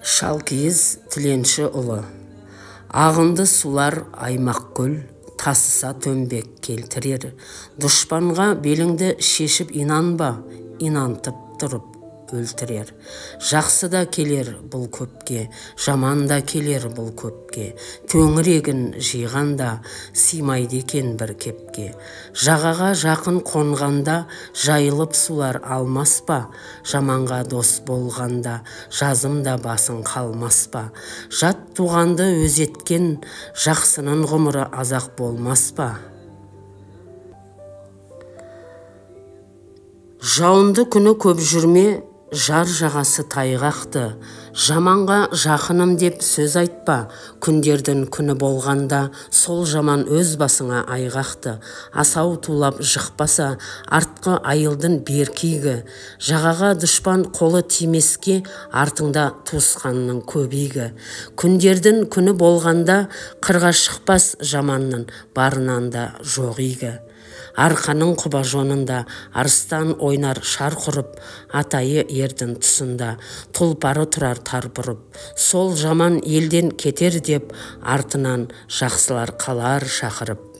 Шалкиіз Тіленшіұлы. Ағынды сулар Аймақкөл, тасыса төмбек келтірер. Дұшпанға беліңді шешіп инанба, инантып тұрып өлтірер. Жақсы да келер бұл көпке, жаман да келер бұл көпке. Төңірегін жиғанда сыймайды екен бір кепке. Жағаға жақын қонғанда жайылып сулар алмас па? Жаманға дос болғанда жазым да басың қалмас па? Жат туғанды өз еткен жақсының ғұмыры азақ болмас па? Жауынды күні көп жүрме, жар жағасы тайғақты. Жаманға жақыным деп сөз айтпа, күндердің күні болғанда сол жаман өз басыңа айғақты. Асау тулап жықпаса, артқы айылдың беркигі. Жағаға дұшпан қолы тимеске, артыңда туысқанның көбейгі. Күндердің күні болғанда қырға шықпас жаманның барынан да жоқ игі. Арқаның құба жонында арыстан ойнар шар құрып, атайы ердің тұсында тұлпары тұрар тар бұрып. Сол жаман елден кетер деп, артынан жақсылар қалар шақырып.